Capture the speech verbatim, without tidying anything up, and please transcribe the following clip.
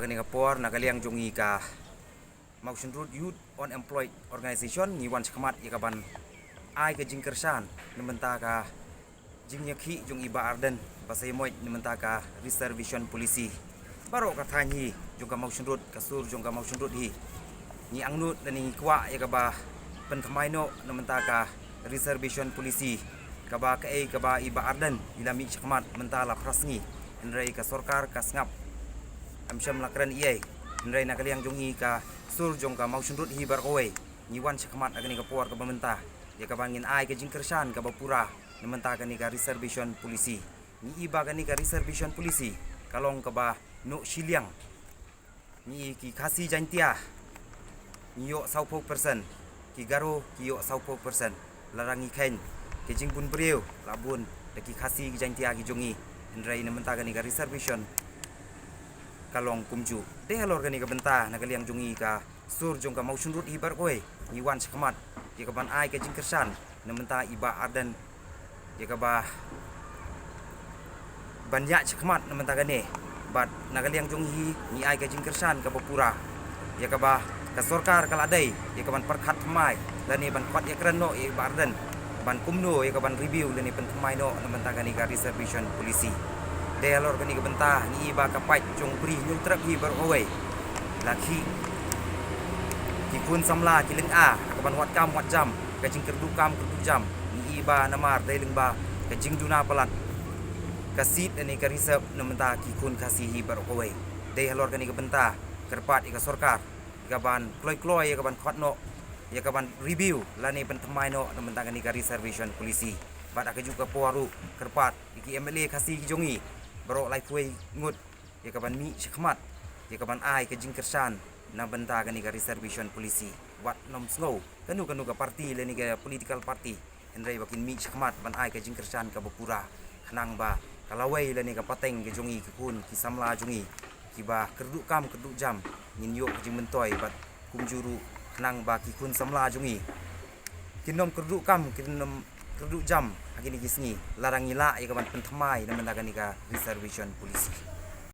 Kane ka por na ka liang jong ngi ka Mawshynrut Youth Unemployed Organization ngi wan shakhmat ïa ka ban ai ka jingkyrshan na bynta ka jingïakhih jong i Bah Ardent ba sa ïamoit na bynta ka reservation policy. Baroh ka thaiñ hi jong ka Mawshynrut, ka sur jong ka Mawshynrut hi, ngi angnud lane ngi kwah ïa ka ba pynthymmai noh na bynta ka reservation policy, kaba kaei kaba i Bah Ardent i la mih shakhmat mynta la phra sngi, hynrei ka sorkar ka sngap, em shym la kren ei ei. Hynrei na ka liang jong ngi ka sur jong ka Mawshynrut hi baroh kawei, ngi wan shakhmat ha kane ka por kaba mynta ïa kaba ngin ai ka jingkyrshan kaba pura na bynta kane ka reservation policy. Ngi i ba kane ka reservation policy ka long kaba noh shiliang. Ngi i ki Khasi Jaintia ngi ïoh sawphew percent, ki Garo ki ïoh sawphew percent. Lada ngi kheiñ, ki jingbun briew la bun da ki Khasi ki Jaintia ki jong ngi, hynrei na bynta kane ka reservation ka long kumjuh. Dei halor kane ka bynta na ka liang jong ngi ka sur jong ka Mawshynrut hi baroh kawei, ngi wan shakhmat ïa ka ban ai ka jingkyrshan na bynta i Bah Ardent, ïa kaba ban ïaid shakhmat na bynta kane. Bad na ka liang jong ngi hi ngi ai ka jingkyrshan kaba pura ïa kaba ka sorkar ka la dei ïa ka ban pyrkhat thymmai lane ban khot ïakren noh ïa i Bah Ardent ban kumno ïa ka ban review lane pynthymmai noh na bynta kane ka reservation policy. Dei halor kane ka bynta ngi i ba ka paid jong Bri Hynñiewtrep hi baroh kawei la khih, ki khun samla ki lynga ha ka ban wad kam wad jam, ka jingkyrduh kam kyrduh jam. Ngi i ba namar dei lyngba ka jingduna palat ka seat lane ka reserve na bynta ki khun Khasi hi baroh kawei. Dei halor kane ka bynta kyrpad ïa ka sorkar ïa ka ban kloi kloi ïa ka ban khot noh, ïa ka ban review lane pynthymmai noh na bynta kane ka reservation policy. Bad ha kajuh ka por ruh kyrpad ïa ki M L A Khasi ki jong ngi baroh laiphew ngut ïa ka ban mih shakhmat ïa ka ban ai ka jingkyrshan na bynta kane ka reservation policy. Wat nym sngew kano kano ka party lane ka political party, hynrei ba kin mih shakhmat ban ai ka jingkyrshan kaba pura, khnang ba ka lawei lane ka pateng ka jong ngi ki khun ki samla jong ngi kiba kyrduh kam kyrduh jam ngin ïoh ka jingmyntoi, bad kumjuh ruh khnang ba ki khun samla jong ngi kin nym kyrduh kam kin nym kyrduh jam ha kine ki sngi lada ngi lah ïa ka ban pynthymmai na bynta kane ka reservation policy.